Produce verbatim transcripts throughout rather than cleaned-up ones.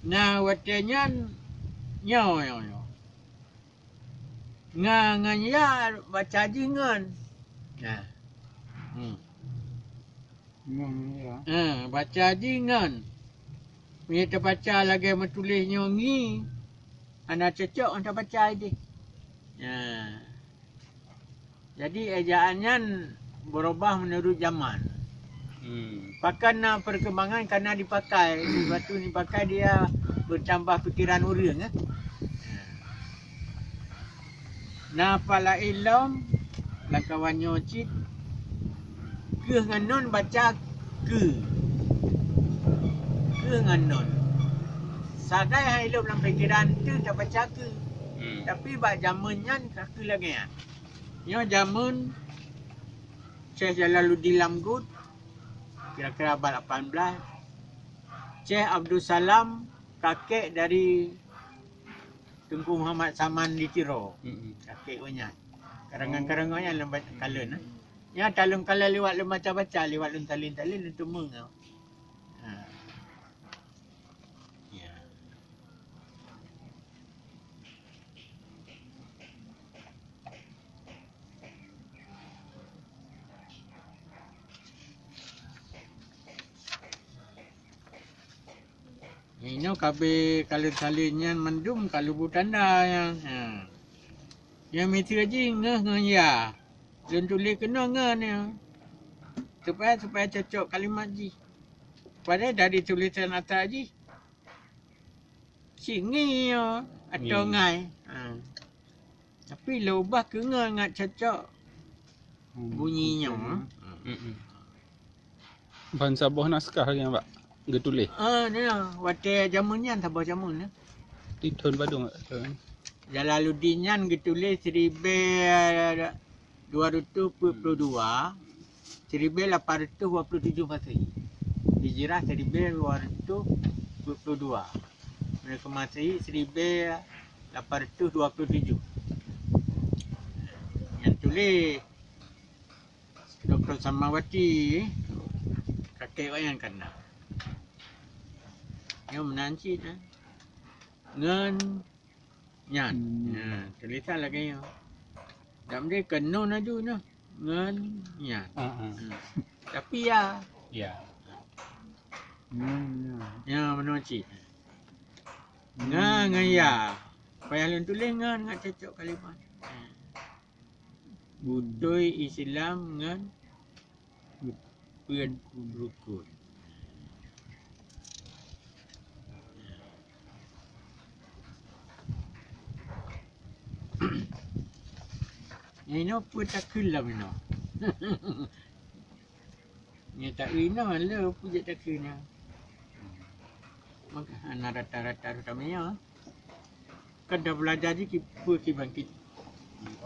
Na watèe nyan nyoe, nyoe, nyoe. Nga ngon ya baca jih ngon. Nah. Hmm. Ngon ya. Ha, baca jih ngon. Meunyoe tabaca lagèe meutuléh nyoe ngi, hana cocok ngon tabaca jih. Nah. Jadi, ejaan nyan berubah menurut zaman. Hmm. Pakon na perkembangan karena dipakai. Waktu dipakai dia bertambah pikiran ureueng, eh. Na pala ilom, lam kawan nyoe cit, keuh ngon nun baca keu. Keuh ngon nun. Sagai hai lom lam pikiran teu tabaca keu. Hmm. Tapi bak jameun nyan ka keu lagèe nyan. Nyoe jameun Syekh Jalaluddin Lamgut, kira-kira abad lapan belas. Syekh Abdul Salam, kakek dari Teungku Muhammad Saman di Tiro. Mm-mm. Kakek gobnyan. Karangan-karangan nyan lôn ba-, kalon, eh. Nyan talôn kalon liwat lôn baca-baca, liwat lôn talén-talén, lôn teumeung. Ha. Ya. Inoe kabeh kalon-kalon nyan mandum ka lubô tanda nyan. Ha. Nyang miseue jih ngeuh ngon ya. Lôn tuléh keunoe ngon nyoe. Supaya, supaya cocok kalimat jih. Padahai dari tulisan atas jih, cit ngi nyoe atau ngi. Ngai. Ha. Tapi lôn ubah keu ngon ngat cocok bunyi nyoe. Mm-mm. Ban saboh naskah lagèe nyan, Pak, geutuléh? Ah, nyoe, watèe jameun nyan saboh jameun, ya. Di thôn padum, Pak? Jalaluddin nyan geutuléh siribèe dua reutôh peuet ploh dua, siribèe lapan reutôh dua ploh tujoh Masehi. Hijrah siribèe dua reutôh peuet ploh dua. Meunyoe keu Masehi siribèe lapan reutôh dua ploh tujoh. Nyang tuléh Doktor Samawati, kakek awak nyan ka na. Nyoe meunan cit, eh. Ngon nyan. Hmm. Ha, tulisan lagèe nyoe. Dak meusti keunoe laju nyoe. Ngon nyan. Ha, ha. Hmm. Tapi ya. Ya. Ngon nyan. Ya, meunan cit. Ngon, ngon ya. Payah lôn tuléh ngon, ngon cocok kalimat. Ha. Beutôi Islam ngon peuet rukun. Inoe peue takheun lom inoe. Nyoe ta inoe le peue jeuet takheun nyoe. Maka hana rata-rata rot tamé nyoe. Kan tabeulajar jih ki-, peue kiban ki-,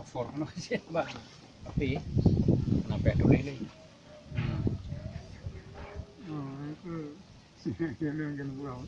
over keunoe cit, bah. Tapi, kenapa tuléh lé? Hmm. Oh, itu. Kena, kena buang.